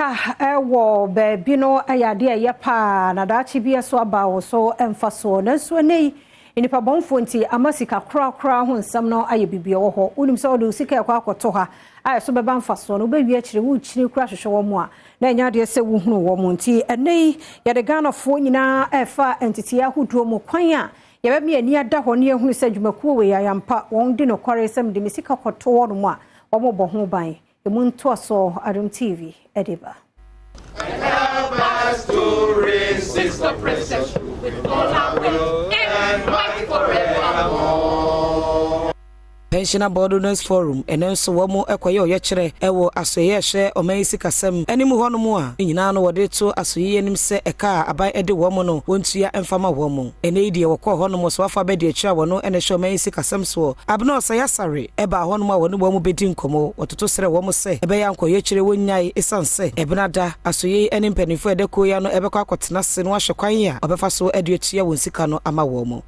Sika wɔ baabi no yɛ adeɛ a ɛyɛ paa na daakye bi so aba wo so mfa soɔ. Nanso ɛnnɛ yi, nnipa bɔnfoɔ nti ama sika korakora ho nsɛm no ayɛ biribi wɔ hɔ. Wonim sɛ wode wo sika ɛkɔ akɔto ha a ɛso bɛba mfasoɔ no, wobɛwie akyire worekyini kora hwehwɛ wɔ mu a na ɛnyɛ adeɛ sɛ wohunu wɔ mu. Nti ɛnnɛ yi, yɛde Ghanafoɔ nyinaa ɛfa nteteeɛ ahodoɔ mu kwan a yɛbɛma ani ada hɔ ne yɛhunu sɛ dwumakuo wei ayampa wɔn di nokware sɛ mede me sika kɔto hɔ nom a wɔmobɔ ho ban. Emu ntoasoɔ, Adom TV ɛde ba. Help us to resist the precious with all our will and might forevermore. Pensioner Board Owners Forum ɛno nso wɔn kɔyɛ ɔyɛkyerɛ ɛwɔ asoɛyɛ ɛhwɛ ɔman yi sikasɛm anim hɔnom a ne nyinaa no wɔde to asoɛyɛ anim sɛ ɛka a aban de wɔn no wɔntua mfama wɔn. Ɛnɛ yi deɛ, wɔkɔɔ hɔnom so afa bɛdi akyire a wɔno ɛna ɛhwɛ ɔman yi sikasɛm soɔ, Abena Ɔsɛe Asare, ɛbaa hɔnom a wɔne wɔn bɛdi nkɔmmɔ. Wɔtoto srɛ wɔn sɛ ɛbɛyɛ ankɔyɛkyerɛ wɔnnyae, ɛsiane sɛ ɛbena da asoɛyɛ yi ne mpanimfoɔ a ɛda kuo yi ano ɛbɛkɔ akɔtena ase no ahwɛ kwan a ɔbɛfa so de atua wɔn sika no ama wɔn.